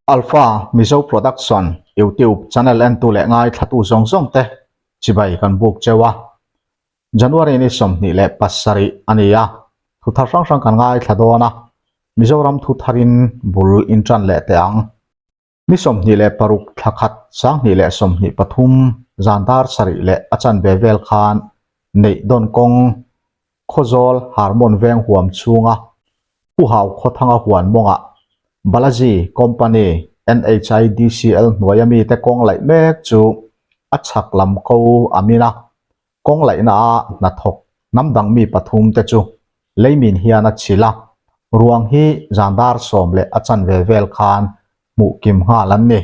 Alpha Mizo Production YouTube channel entu leh ngaithlatu zawng zawng te chibai kan buk cheu a. January ni 27 a ni a, thu thar hrang hrang kan ngaithla dawn a, Mizoram thu tharin bul in tan leh teh ang. Ni 26 thla khat 2023 zan dar sarih leh a chanve vel khan neih dawn kawng Khawzawl Harmon veng huam chhunga Pu Hau Khawthanga huan mawngah Balaji Company NHIDCL hnuaia mite kawng laih mek chu a chhak lam ko a min a, kawng laihna a hnathawk hnam dang mi pathum te chu leimin hian a chhilh a, ruang hi zan dar sawm leh a chanve vel khan hmuh kim nghal an ni.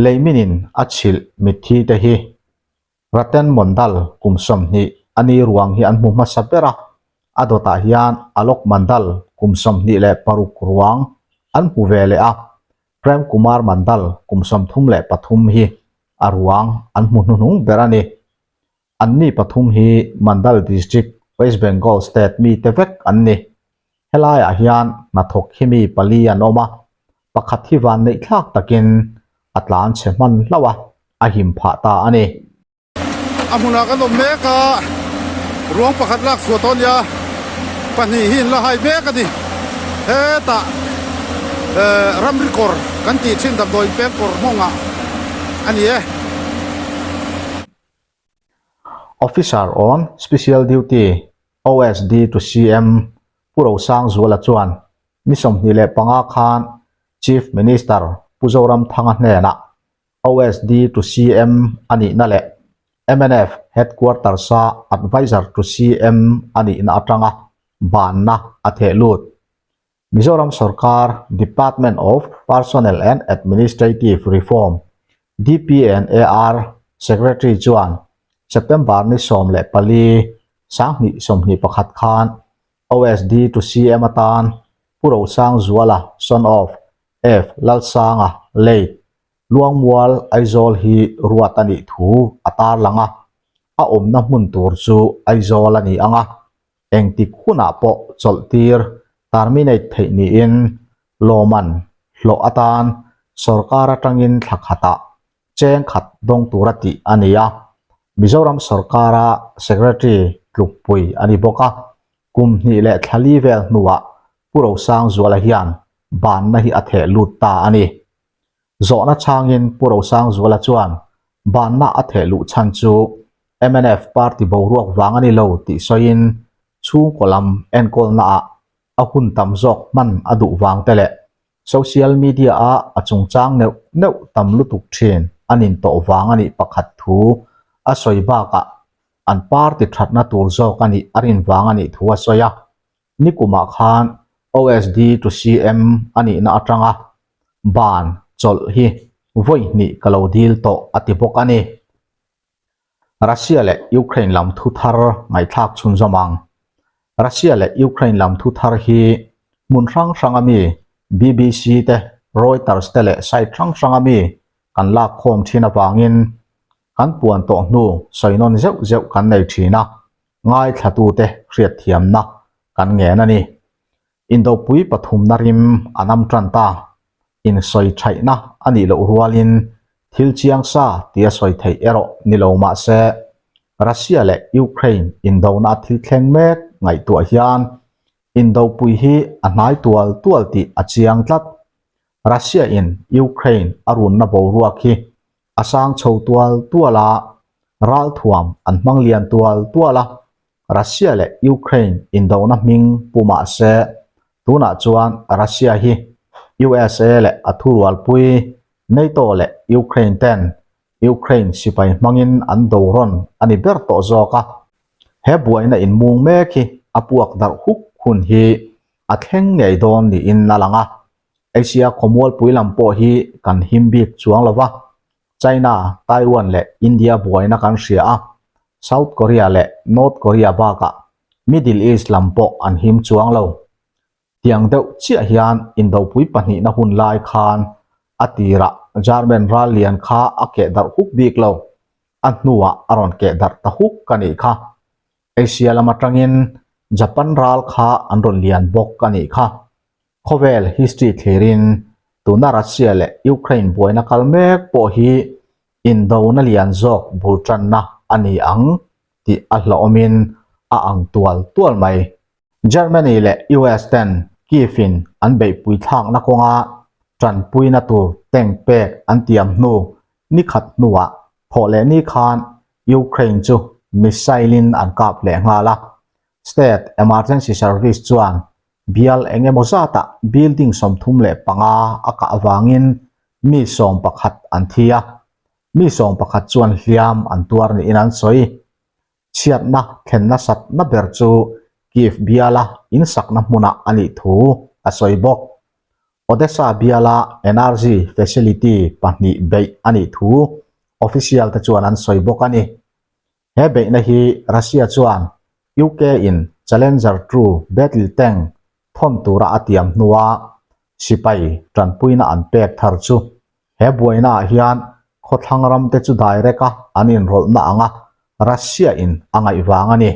Leiminin a chhilh mitthi te hi Raten Mondal kum 20 a ni ruang hi an hmu hmasa ber a, a dawtah hian Alok Mandal kum 26 ruang an hmu ve leh a, Prem Kumar Mandal kum 33 hi a ruang an hmu hnuhnung ber a ni. Anni pathum hi Mandal District, West Bengal State mite vek an ni. Helaiah hian hnathawk hi mi pali an awm a, pakhat hi vanneih thlak takin a tlan chhe hman hlauh a, a him phah ta a ni. A hmunah kan awm mek a, ruang pakhat lak chhuah tawh a nia, pahnih hi in la hai mek a ni. Hetah ramri kawr kan tih thin damdawi peng kawr hmawngah a ni e. Officer on Special Duty, OSD to CM, Pu Rosangzuala chuan ni 25 khan Chief Minister Pu Zoramthanga hnenah OSD to CM a nihna leh mnf Headquarters-a Adviser to CM a nihna atanga banna a theh lut. Mizoram sorkar Department of Personnel and Administrative Reform, DPNAR, Secretary chuan September ni 14, 2021 khan OSD to CM atan Pu Rosangzuala, son of F. Lalsanga, late, Luangmual, Aizawl hi ruat a nih thu a tarlang a, a awmna hmun tur chu Aizawl a ni ang a. Engtik hunah pawh chawlh tir terminate theih niin lawman hlawh atan sorkar atangin thla khatah cheng khat dawng tura tih a ni a. Mizoram sorkara Secretary tlukpui a ni bawk a, kum hnih leh thla li vel hnuah Pu Rosangzuala hian banna hi a theh lut ta a ni. Zawhna chhangin Pu Rosangzuala chuan banna a theh luh chhan chu mnf party boruak vang a ni lo tih sawiin chhungkaw lam enkawlnaah a hun tam zawk hman a duh vang te leh social media-a a chungchang neuh neuh tam lutuk thin a nin tawh vang a nih pakhat thu a sawi bakah an party thatna tur zawk a nih a rin vang a nih thu a sawi a. Nikumah khan OSD to CM a nihna atanga ban chawlh hi vawi hnih ka lo dil tawh a ti bawk a ni. Russia leh Ukraine lam thu thar ngaihthlak chhunzawm ang. Russia leh Ukraine lam thu thar hi hmun hrang hranga mi BBC te, Reuters te leh site hrang hranga mi kan lak khawm thin avangin kan puan tawh hnu sawi nawn zeuh zeuh kan nei thin a, ngaithlatute hriatthiamna kan ngen a ni. Indopui pathumna rim a nam tan ta. Insawi thaihna a nih loh rualin thil chiang sa tia sawi theih erawh ni lo mah se, Russia leh Ukraine indona a thil thleng mek ngaihtuah hian indopui hi a hnai tual tual tih a chiang tlat. Russia in Ukraine a runna boruak hi a sang chho tual tual a, ralthuam an hmang lian tual tual a, Russia leh Ukraine indona hming pu mah se, tunah chuan Russia hi USA leh a thurualpui NATO leh Ukraine ten Ukraine sipai hmangin an do rawn a ni ber tawh zawk a. He buaina inmung mek hi a puak darh huk hun hi a thleng ngei dawn niin a lang a. Asia khawmualpui lam pawh hi kan him bik chuang lo va, China, Taiwan leh India buaina kan hria a, South Korea leh North Korea bakah Middle East lam pawh an him chuang lo. Tiang deuh chiah hian indopui pahnihna hun lai khan a tirah German ral lian kha a keh darh huk bik lo, a hnuah a rawn keh darh ta huk a nih kha. Asia lam atangin Japan ral kha an rawn lian bawk a nih kha. Khawvel history thlirin Tuna Russia leh Ukraine buaina kal mek pawh hi indona lian zawk bul tanna a ni ang tih a hlawhawmin a ang tual tual mai. Germany leh US ten Kyiv in an beihpui thlakna kawnga tanpuina tur tank pek an tiam hnu ni khat hnuah thawh leh ni khan Ukraine chu missile in an kap leh nghal a. State Emergency Service chuan bial eng emaw zatah building 35 a kah avangin mi 11 an thi a, mi 11 chuan hliam an tuar niin an sawi. Chhiatna thlen nasatna ber chu Kyiv biala insakna hmunah a nih thu a sawi bawk. Odesa biala energy facility pahnih beih a nih thu official te chuan an sawi bawk a ni. He beihna hi Russia chuan UK in Challenger 2 battle tank thawn tura a tiam hnua sipai tanpuina an pek thar chu he buainaah hian khawthlang ram te chu direct a an inrawlhna anga Russia in a ngaih vang a ni.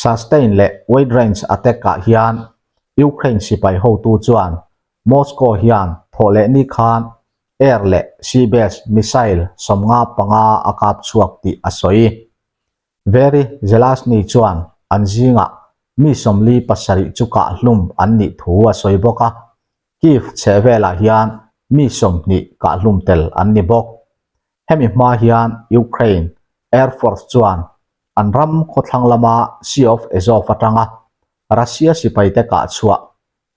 Sustain leh wide range attack ah hian Ukraine sipai hotu chuan Moscow hian thawhlehni khan air leh sea based missile 55 a kap chhuak tih a sawi. Veri Zelazny chuan an zingah mi 47 chu kahhlum an nih thu a sawi bawk a, Kyiv chhehvelah hian mi 20 kahhlum tel an ni bawk. Hemi hma hian Ukraine Air Force chuan an ram khawthlang lama Sea of Azov atanga Russia sipaite kah chhuah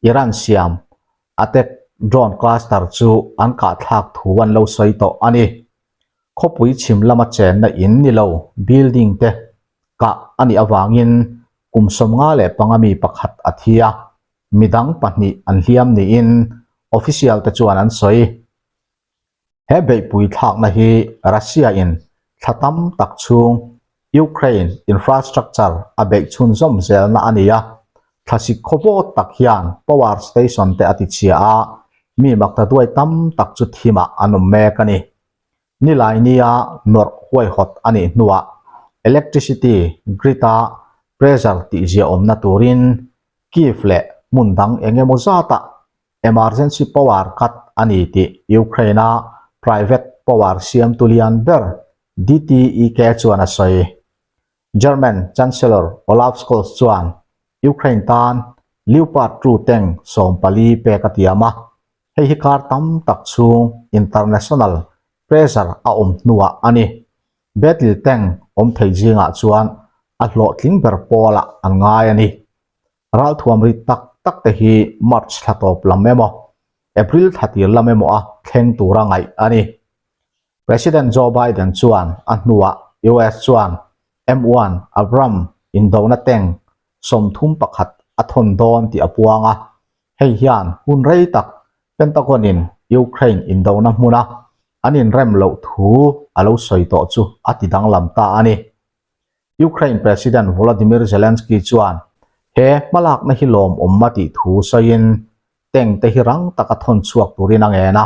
Iran siam attack drone cluster chu an kah thlak thu an lo sawi tawh a ni. Khawpui chhim lama chenna in ni lo building te kah a nih avangin kum 55 mi pakhat a thi a, midang pahnih an hliam niin official te chuan an sawi. He beihpui thlakna hi Russia in thla tam tak chhung Ukraine infrastructure a beih chhunzawm zelna a ni a, thlasik khawvawt tak hian power station te a tichhia a, mi maktaduai tam tak chu thimah an awm mek a ni. Nilai nia nawrh huaihawt a nih hnuah electricity grid a pressure tihzia awmna turin Kyiv leh hmun dang eng emaw zatah Emergency power cut a ni tih Ukraine-a private power siamtu lian ber DTEK chuan a sawi. German Chancellor Olaf Scholz chuan Ukraine tan Leopard 2 tank 14 pek a tiam a, hei hi kar tam tak chhung international pressure a awm hnuah a ni. Battle tank awm thei zingah chuan a hlawhtling ber pawlah an ngai a ni. Ralthuam ri tak tak te hi March thla tawp lam emaw, April thla tir lam emaw a thleng tura ngaih a ni. President Joe Biden chuan a hnuah US chuan M1 Abram indona tank 31 a thawn dawn tih a puang a, hei hian hun rei tak Pentagon in Ukraine indona hmuna an inrem loh thu a lo sawi tawh chu a ti danglam ta a ni. Ukraine President Volodymyr Zelensky chuan he hmalakna hi lawmawm a tih thu sawiin tank te hi rang taka thawn chhuak turin a ngen a,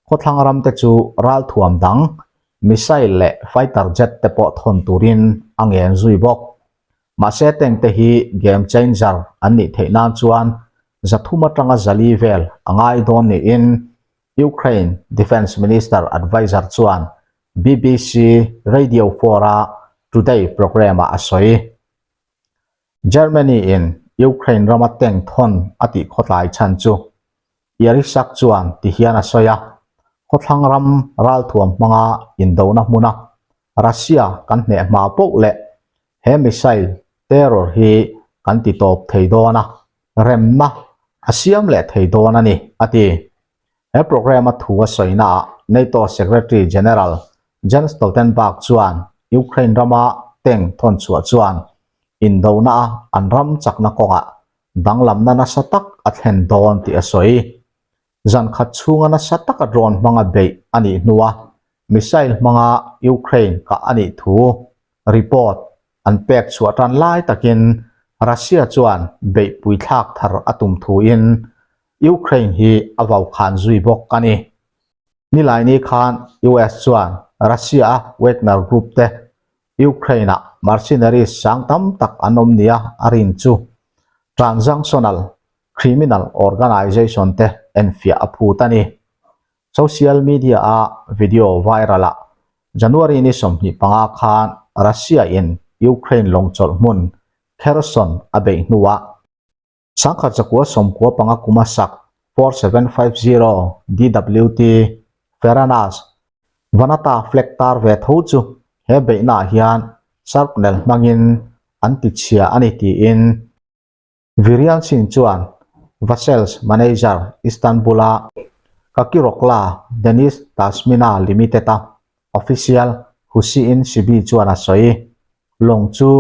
khawthlang ram te chu ralthuam dang, missile leh fighter jet te pawh thawn turin a ngen zui bawk. Mahse tank te hi game changer an nih theih nan chuan 300 atanga 400 vel a ngai dawn niin Ukraine Defence Minister Adviser chuan BBC Radio 4-a Today programme-ah a sawi. Germany-in Ukraine rama tank thawn a tih khawtlai chhan chu Yarisak chuan ti hian a sawi a, Khawthlang ram ralthuam hmanga indona hmuna Russia kan hneh hma poh leh he missile terror hi kan ti tawp thei dawn a, remna a siam leh thei dawn a ni, a ti. He programme-a thu a sawinaah NATO Secretary General Jens Stoltenberg chuan Ukraine rama tank thawn chhuah chuan indona-a an ram chakna kawngah danglamna nasa tak a thlen dawn tih a sawi. Zan khat chhunga nasa taka drone hmanga beih a nih hnua missile hmanga Ukraine kah a nih thu report an pek chhuah tan lai takin Russia chuan beihpui thlak thar a tum thuin Ukraine hi a vau khan zui bawk a ni. Nilaini khan US chuan Russia-a Wagner Group te Ukraine-a mercenaries sang tam tak an awm nia a rin chu transnational criminal organization te enfiah a phut a ni. Social media-a video viral-ah January ni 25 khan Russia-in Ukraine lawng chawlh hmun Kherson a beih hnuah 1995 kuma sak 4750 DWT Feranas Vanata flag tar ve tho chu he beihnaah hian shrapnel hmangin an tichhia a ni tiin Virian Singh chuan Vassels manager Istanbul-a Kakirokla Deniz Tasmina Limited-a official Huseyin Sibi chuan a sawi. Lawng chu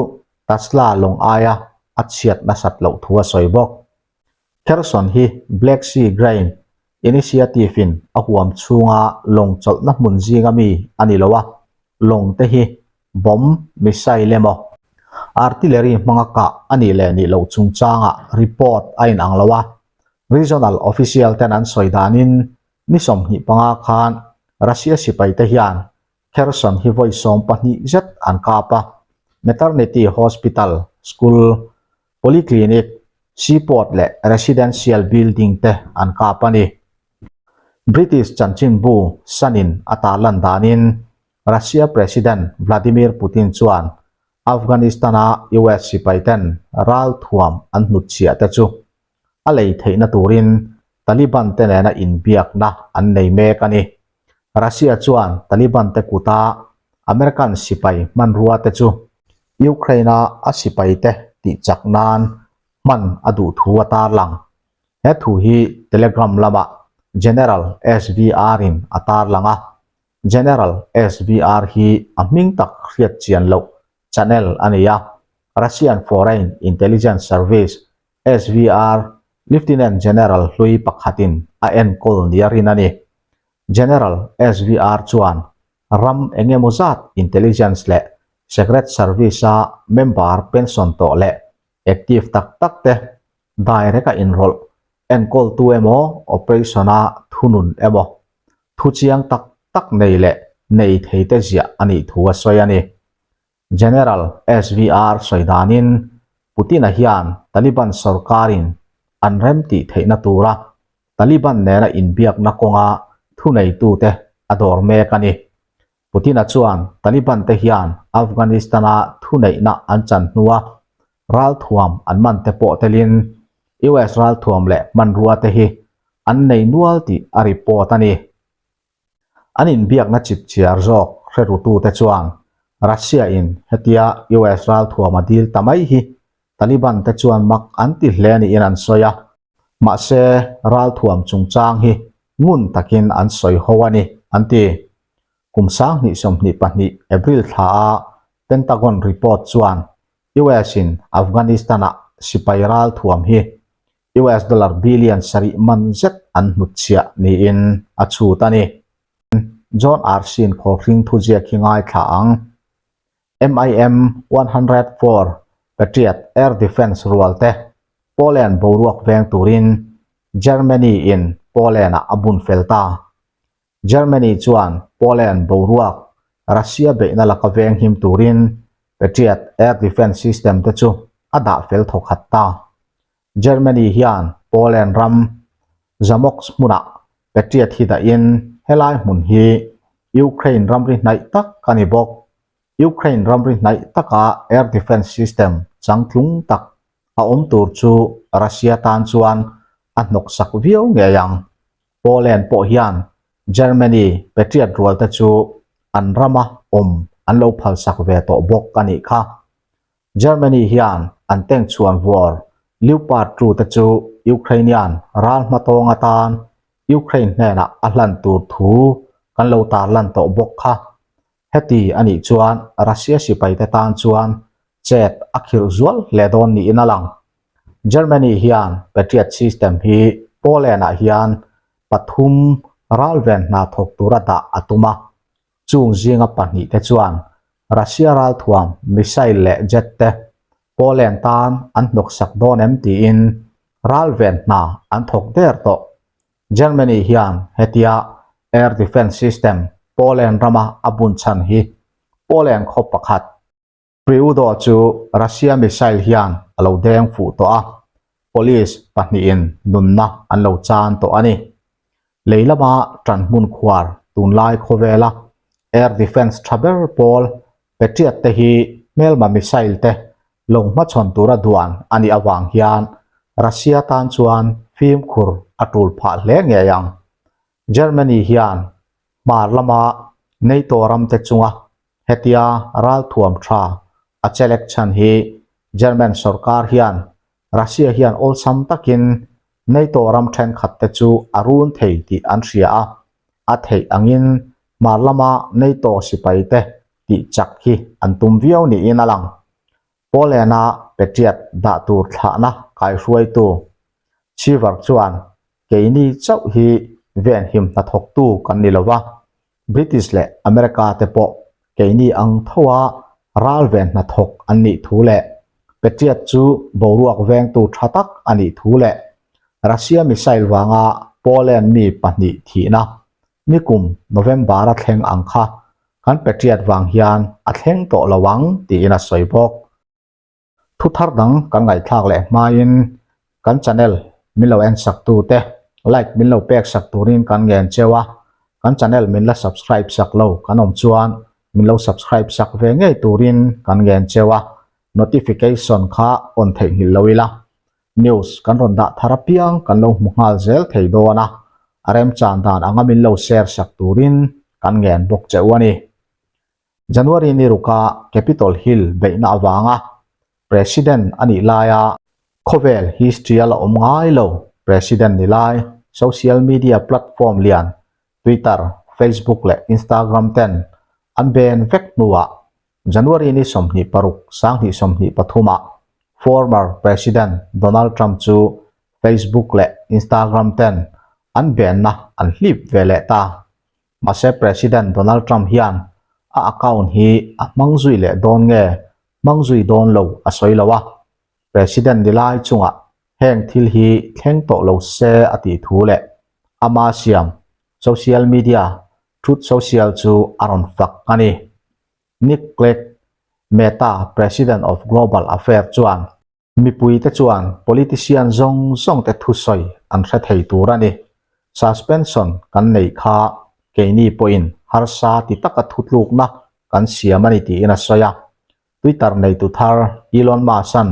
Tasla lawng aia a chhiat nasat loh thu a sawi bawk. Kherson hi Black Sea Grain Initiative-in a huam chhunga lawng chawlhna hmun zinga mi a ni lo a, lawng te hi bomb, missile emaw, artillery hmanga kah a nih leh nih loh chungchangah report a inang lo a. Regional official ten an sawi danin ni 25 khan Russia sipaite hian Kherson hi vawi 12 zet an kap a, maternity hospital, school, polyclinic, seaport leh residential building te an kap a ni. British chanchinbu Sun-in a tarlan danin Russia President Vladimir Putin chuan Afghanistan-a US sipaiten ralthuam an hnutchhiah te chu a lei theihna turin Taliban te nena inbiakna an nei mek a ni. Russia chuan Taliban te kuta American sipai hmanrua te chu Ukraine-a a sipaite tihchak nan hman a duh thu a tarlang. He thu hi Telegram lamah General SVR-in a tarlang a. General SVR hi a hming tak hriat chian loh channel a ni a, Russian Foreign Intelligence Service, SVR, Lieutenant General hlui pakhatin a enkawl nia rin a ni. General SVR chuan ram eng emaw zat intelligence leh secret service-a member pension tawh leh active tak tak te direct a inrawlh enkawltu emaw operation-a thunun emaw thu chiang tak tak nei leh nei thei te ziah a nih thu a sawi a ni. General SVR sawi danin Putin-a hian Taliban sorkarin an rem tih theihna tura Taliban nena inbiakna kawnga thuneitute a dawr mek a ni. Putin-a chuan Taliban te hian Afghanistan-a thuneihna an chan hnua ralthuam an man te pawh telin US ralthuam leh hmanrua te hi an nei nual tih a report a ni. An inbiakna chip chiar zawk hrerutute chuan Russia-in hetia US ralthuam a dil ta mai hi Taliban te chuan mak an ti hle niin an sawi a, mahse ralthuam chungchang hi ngun takin an sawi ho a ni, an ti. Kum 2022 April thla a Pentagon report chuan US-in Afghanistan-ah sipai ralthuam hi US dollar billion sarih man zet an hnutchhiah niin a chhut a ni. John Arsin khawlhring thuziak hi ngaithla ang. MIM 104 Patriot Air Defence rual te Poland boruak veng turin Germany-in Poland-ah a bun fel ta. Germany chuan Poland boruak Russia beihna laka veng him turin Patriot Air Defence System te chu a dah fel thawkhat ta. Germany hian Poland ram Zamość hmunah Patriot hi dahin helai hmun hi Ukraine ramri hnaih tak a ni bawk. Ukraine ramri hnaih taka air defence system changtlung tak a awm tur chu Russia tan chuan a hnawksak viau ngei ang. Poland pawh hian Germany Patriot rual te chu an rama awm an lo phalsak ve tawh bawk a nih kha. Germany hian an tank chhuan vuar Leopard 2 te chu Ukrainian ral hmatawng atan Ukraine hnenah a hlan tur thu kan lo tarlan tawh bawk kha. Heti a nih chuan Russia sipaite tan chuan chet a khirh zual hle dawn niin a lang. Germany hian Patriot system hi Poland-ah hian pathum ralven hna thawk tura dah a tum a, Chung zinga pahnihte chuan Russia ralthuam missile leh jet te Poland tan an hnawksak dawn em tiin ralven hna an thawk der tawh. Germany hian hetia air defence system Poland rama a bun chhan hi Poland khaw pakhat Preudo chu Russia missile hian a lo deng fuh tawh a, police pahnihin nunna an lo chan tawh a ni. Lei lama ṭan hmun khuar tunlai khawvela air defence ṭha ber pawl Patriot te hi hmelma missile te lo hmachhawn tura duan a nih avang hian Russia tan chuan fimkhur a tul phah hle ngei ang. Germany hian hmar lama NATO ramte chunga hetia ralthuam tha a chelek chhan hi German sorkar hian Russia hian awlsam takin NATO ram thenkhat te chu a run thei tih an hria a, a theih angin hmar lama NATO sipai te tih chak hi an tum viau niin a lang. Poland-a Patriot dah tur thlahna kaihruaitu Chiver chuan keini chauh hi venhim hnathawktu kan ni lo va, British leh America te pawh keini ang thoa ral ven hnathawk an nih thu leh Patriot chu boruak vengtu tha tak a nih thu leh Russia missile vanga Poland mi pahnih thihna nikum November-a thleng ang kha kan Patriot vang hian a thleng tawh lo ang tiin a sawi bawk. Thu thar dang kan ngaihthlak leh hmain kan channel min lo en sak tu te like min lo pek sak turin kan ngen cheu a, kan channel min la subscribe sak lo kan awm chuan min lo subscribe sak ve ngei turin kan ngen cheu a, notification kha on theihnghilh lo ila News kan rawn dah thar apiang kan lo hmu nghal zel thei dawn a, a remchan dan anga min lo share sak turin kan ngen bawk che u a ni. January ni ruka Capitol Hill beihna avanga President a nih laia khawvel history a la awm ngai lo President ni lai social media platform lian Twitter, Facebook leh Instagram ten an ben vek hnuah January ni 26, 2023 ah former President Donald Trump chu Facebook leh Instagram ten an benna an hlip ve leh ta. Mahse President Donald Trump hian a account hi a hmang zui leh dawn nge hmang zui dawn lo a sawi lo a, President ni lai chungah heng thil hi thleng tawh lo se a tih thu leh ama siam social media Truth Social chu a rawn fak a ni. Nick Clegg, Meta President of Global Affairs chuan, Mipuite chuan politician zawng zawngte thusawi an hre thei tur a ni. Suspension kan neih kha keini pawhin harsa ti taka thutlukna kan siam a ni tiin a sawi a. Twitter neitu thar Elon Musk-a'n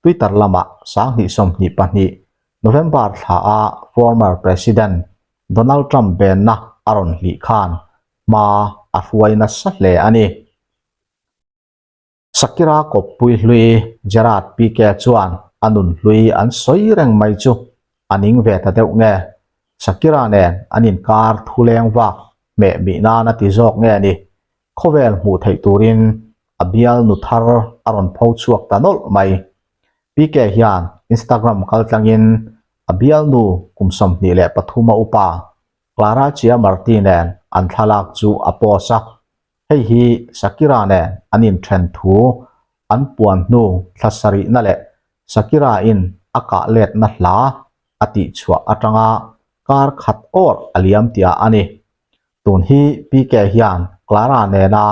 Twitter lamah 2022 November thla a former President Donald Trump benna a rawn hlih khan hma a hruai nasa hle a ni. Shakira kawppui hlui Gerard Pique chuan a nun hlui an sawi reng mai chu a ning ve ta deuh nge? Shakira nen an inkar thu leng vak hmeh mih nan a ti zawk nge ni? Khawvel hmuh theih turin a bial nu thar a rawn pho chhuak ta nawlh mai. Pique hian Instagram kaltlangin a bialnu kum 23 a upa Clara Chiamarti nen an thlalak chu a post a, hei hi Shakira nen an inthen thu an puan hnu thla sarihna leh Shakira in a kah letna hla a tihchhuah atanga kar khat awr a liam tihah a ni. Tun hi Pique hian Clara nena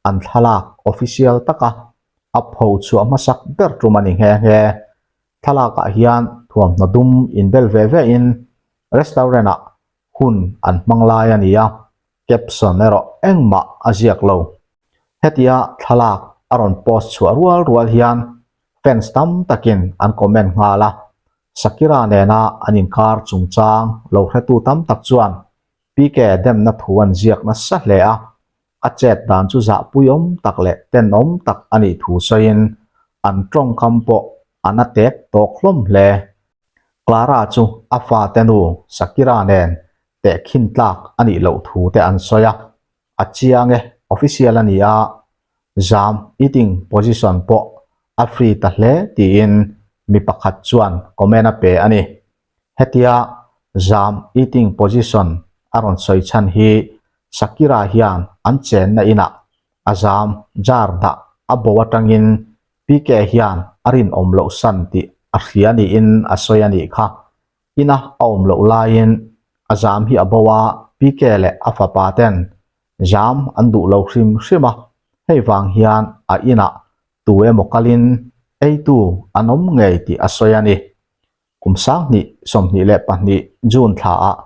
an thlalak official taka a pho chhuah hmasak ber tum a ni nghe nghe. Thlalakah hian thuamhnaw dum inbel ve ve in restaurant-ah hun an hmang lai a ni a, caption erawh engmah a ziak lo. Hetia thlalak a rawn post chhuah rual rual hian fans tam takin an comment nghal a, Shakira nena an inkar chungchang lo hretu tam tak chuan Pique demna thu an ziak nasa hle a, a chet dan chu zahpuiawm tak leh tenawm tak a nih thu sawiin an tawngkam pawh a na tek tawk hlawm hle. Clara chu a fate nu Shakira nen tehkhin tlak a nih loh thu te an sawi a, a chiang e, official a ni a, zam eating position pawh a free ta hle tiin mi pakhat chuan comment a pe a ni. Hetia zam eating position a rawn sawi chhan hi Shakira hian an chenna inah a zam jar dah a bo atangin Pique hian a rinawm loh san tih a hria niin a sawi a nih kha. Ina a awm loh laiin a zam hi a bo a, Pique leh a fapa ten zam an duh lo hrim hrim a, hei vang hian a inah tu emaw kalin eitu an awm ngei tih a sawi a ni. Kum 2022 June thlaah.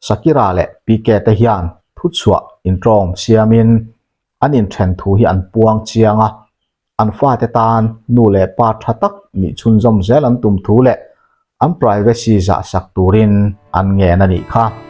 Shakira leh Pique te hian thuchhuah intawm siamin an inthen thu hi an puang chiang a, an fate tan nu leh pa tha tak nih chhunzawm zel an tum thu leh an privacy zah sak turin an ngen a nih kha.